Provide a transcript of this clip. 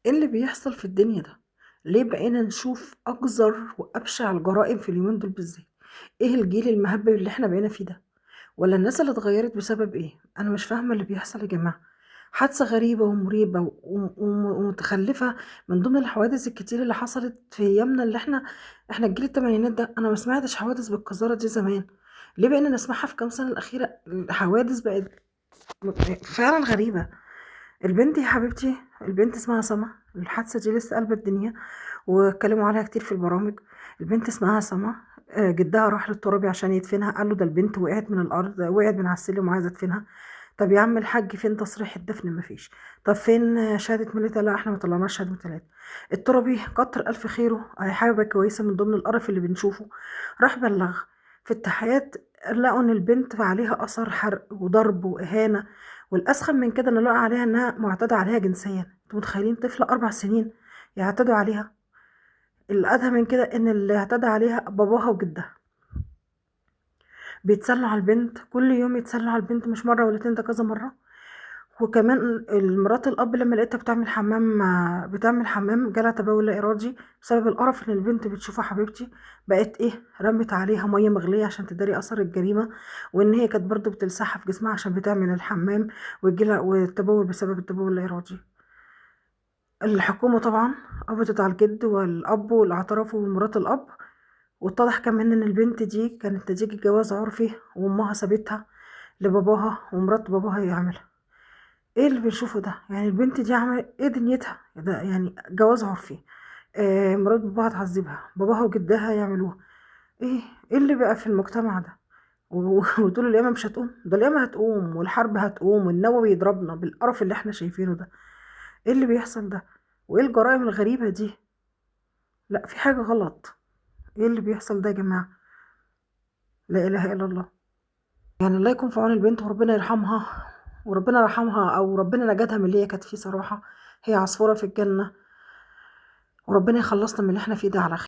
إيه اللي بيحصل في الدنيا ده؟ ليه بقينا نشوف أقذر وأبشع الجرائم في اليومين دول بالذات؟ إيه الجيل المهبب اللي إحنا بقينا فيه ده؟ ولا الناس اللي اتغيرت بسبب إيه؟ أنا مش فاهمة اللي بيحصل يا جماعة. حادثة غريبة ومريبة ومتخلفة من ضمن الحوادث الكتير اللي حصلت في أيامنا اللي إحنا الجيل التمانينات ده. أنا ما سمعتش حوادث بالقذارة دي زمان. ليه بقينا نسمعها في كام سنة الأخيرة؟ الحوادث بقت فعلا غريبة. البنت يا حبيبتي، البنت اسمها سما. الحادثة دي لسه قلب الدنيا واتكلموا عليها كتير في البرامج. البنت اسمها سما. جدها راح للترابي عشان يدفنها، قال له ده البنت وقعت من الارض، وقعت من على السلم وعايزه ادفنها. طب يا عم الحاج فين تصريح الدفن؟ مفيش. طب فين شهادة ميلادها؟ لا احنا ما طلعناش شهادة ميلاد. الترابي كتر الف خيره، هي حاجة كويسة من ضمن القرف اللي بنشوفه، راح بلغ في التحيات، لقوا ان البنت عليها اثر حرق وضرب واهانه، والاسخن من كده ان لقوا عليها انها معتدى عليها جنسيا. انتوا متخيلين طفله 4 سنين يعتدوا عليها؟ الأدهى من كده إن اللي اعتدى عليها باباها وجدها، بيتسلوا على البنت كل يوم، يتسلوا على البنت مش مرة ولا اتنين، ده كذا مرة. وكمان مرات الأب لما لقيتها بتعمل حمام جالها تبول لا إرادي بسبب القرف اللي البنت بتشوفه. حبيبتي بقت إيه، رمت عليها مية مغلية عشان تداري أثر الجريمة، وإن هي كانت برضو بتلسعها في جسمها عشان بتعمل الحمام ويجيلها والتبول بسبب التبول اللا إرادي. الحكومة طبعا قبضت على الجد والأب والاعتراف ومرات الأب، واتضح كمان ان البنت دي كانت نتيجة جواز عرفي وامها سابتها لباباها ومرات باباها يعملها. ايه اللي بنشوفه ده؟ يعني البنت دي عملت ايه دنيتها ده؟ يعني جواز عرفي، مرات باباها تعذبها، باباها وجدها يعملوها. ايه اللي بقى في المجتمع ده؟ وتقولوا القيامة مش هتقوم؟ ده القيامة هتقوم والحرب هتقوم والنووي يضربنا بالقرف اللي احنا شايفينه ده. ايه اللي بيحصل ده؟ وايه الجرائم الغريبة دي؟ لا في حاجة غلط. ايه اللي بيحصل ده يا جماعة؟ لا اله الا الله. يعني الله يكون في عون البنت وربنا يرحمها، وربنا رحمها او ربنا نجدها من اللي هي كانت فيه. صراحة هي عصفورة في الجنة، وربنا يخلصنا من اللي احنا فيه ده على خير.